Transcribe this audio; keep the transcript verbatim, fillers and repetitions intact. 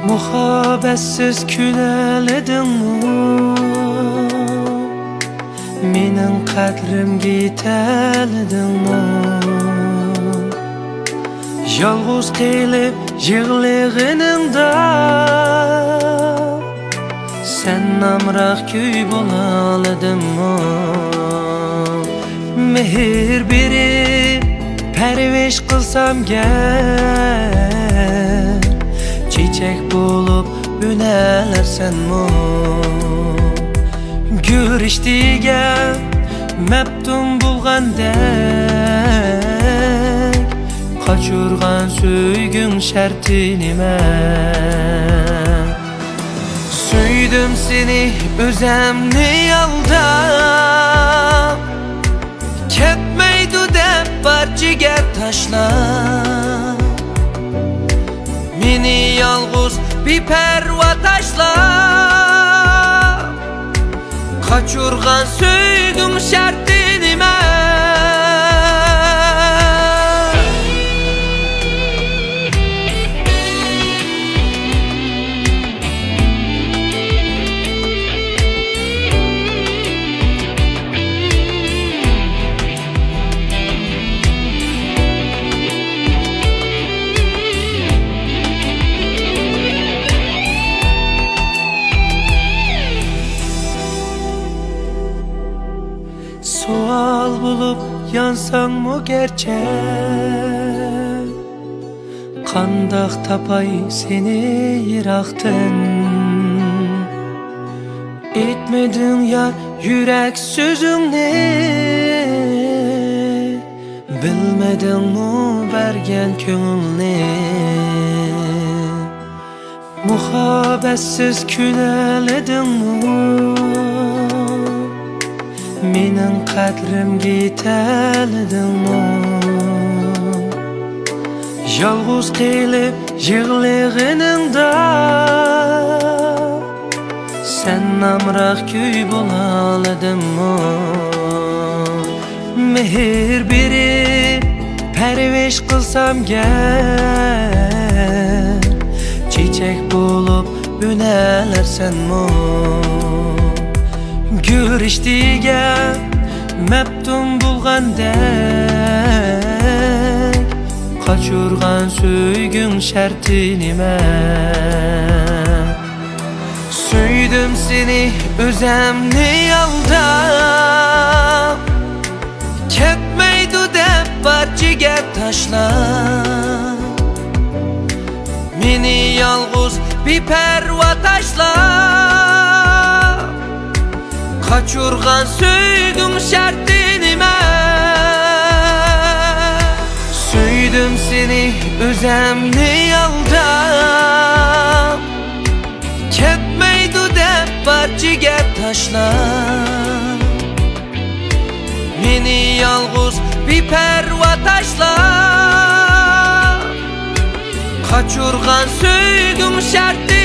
مۇھەببەتسىز كۈلەلىدىڭمۇ؟ مېنىڭ قەدرىمگە يېتەلىدىڭمۇ؟ يالغۇز قېلىپ يىغلىغىنىڭدا، سەن ئامراق كۈي بولالىدىڭمۇ؟ مېھىر بېرىپ پەرۋىش قىلسام گەر، چېچەك بولۇپ ئۈنەلەرسەنمۇ؟ گۈرۈچ دېگەن مەپتۇن بولغاندەك، قاچۇرغان سۆيگۈڭ شەرتى نېمە؟ سۆيدۈم سېنى ئۆزەمنى ئالداپ، كەتمەيدۇ دەپ بار جىگەر تاشلاپ، مېنى يالغۇز بىپەرۋا تاشلاپ، قاچۇرغان سۆيگۈڭ شەرتى نېمە؟ سوئال بولۇپ يانساڭمۇ گەرچە، قانداق تاپاي سېنى يىراقتىن؟ ئېيتمىدىڭ يار يۈرەك سۆزۈڭنى، بىلمىدىڭمۇ بەرگەن كۆڭۈلنى؟ مۇھەببەتسىز كۈلەلىدىڭمۇ؟ مېنىڭ قەدرىمگە يېتەلىدىڭمۇ؟ يالغۇز قېلىپ يىغلىغىنىڭدا، سەن ئامراق كۈي بولالىدىڭمۇ؟ مېھىر بېرىپ پەرۋىش قىلسام گەر، چېچەك بولۇپ ئۈنەلەرسەنمۇ؟ گۈرۈچ دېگەن مەپتۇن بولغاندەك، قاچۇرغان سۆيگۈڭ شەرتى نېمە؟ سۆيدۈم سېنى ئۆزەمنى ئالداپ، كەتمەيدۇ دەپ بار جىگەر تاشلاپ، مېنى يالغۇز بىپەرۋا تاشلاپ، قاچۇرغان سۆيگۈڭ شەرتى نېمە؟ سۆيدۈم سېنى ئۆزەمنى ئالداپ، كەتمەيدۇ دەپ بار جىگەر تاشلاپ، مېنى يالغۇز بىپەرۋا تاشلاپ، قاچۇرغان سۆيگۈڭ شەرتى